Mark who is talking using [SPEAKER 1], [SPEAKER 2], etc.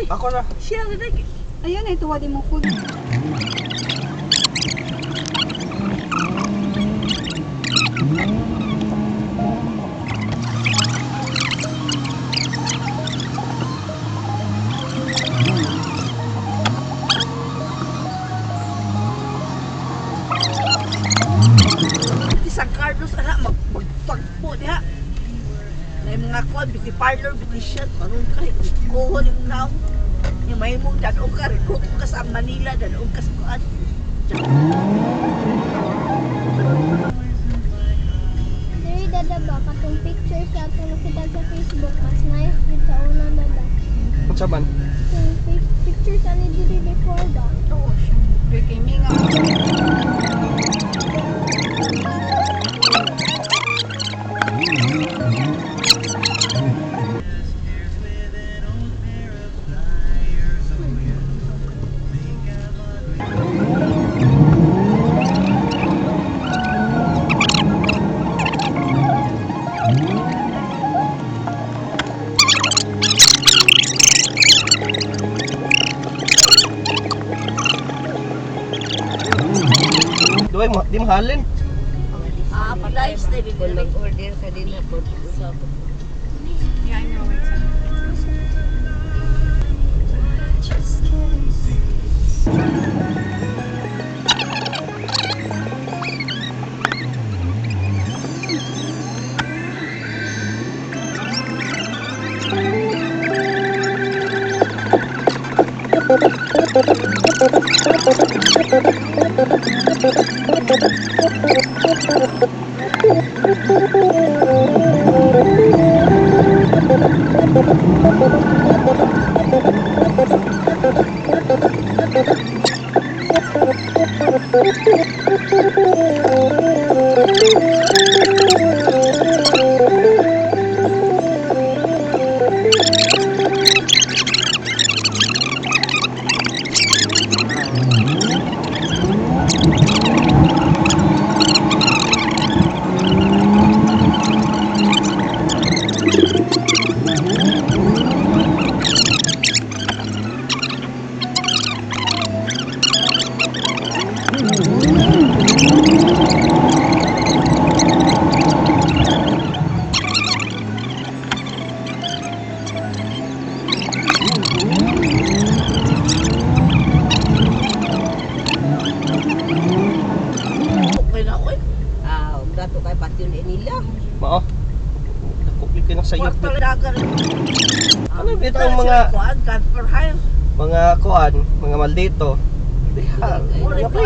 [SPEAKER 1] Ako na.
[SPEAKER 2] Siya na nag.
[SPEAKER 3] Ayun ay tuwa di mo food.
[SPEAKER 2] Di San Carlos ana magtagpo diha. Na yung mga kuan beauty parlor, beauty shop, maroon ka kuho ni mong naong. Yung may mong dadong ka, recruit ka sa Manila, dadong ka sa kuan.
[SPEAKER 4] Diri dada ba katong picture sa atong nakita sa Facebook mas nice gid sa una dada.
[SPEAKER 1] Unsa man?
[SPEAKER 4] Katong picture sa ni diri before ba?
[SPEAKER 2] Oo, siya.
[SPEAKER 3] Diri kay minga.
[SPEAKER 1] Duay mo, di mahalin.
[SPEAKER 2] Ah, pilies na
[SPEAKER 5] Kung
[SPEAKER 2] bibili.
[SPEAKER 5] mag-order ka din na po sa
[SPEAKER 3] Yeah, I know. Wait.
[SPEAKER 2] Okay na, oy.
[SPEAKER 5] Ah, dato kay patyon nila.
[SPEAKER 1] Mao. Nakupli ko ng sayop.
[SPEAKER 2] Kwarta dagan.
[SPEAKER 1] Ano bitong mga-
[SPEAKER 2] Kuan, gun for hire.
[SPEAKER 1] Mga kuan, mga maldito. Diha.
[SPEAKER 2] Wala
[SPEAKER 1] Mga
[SPEAKER 2] pa.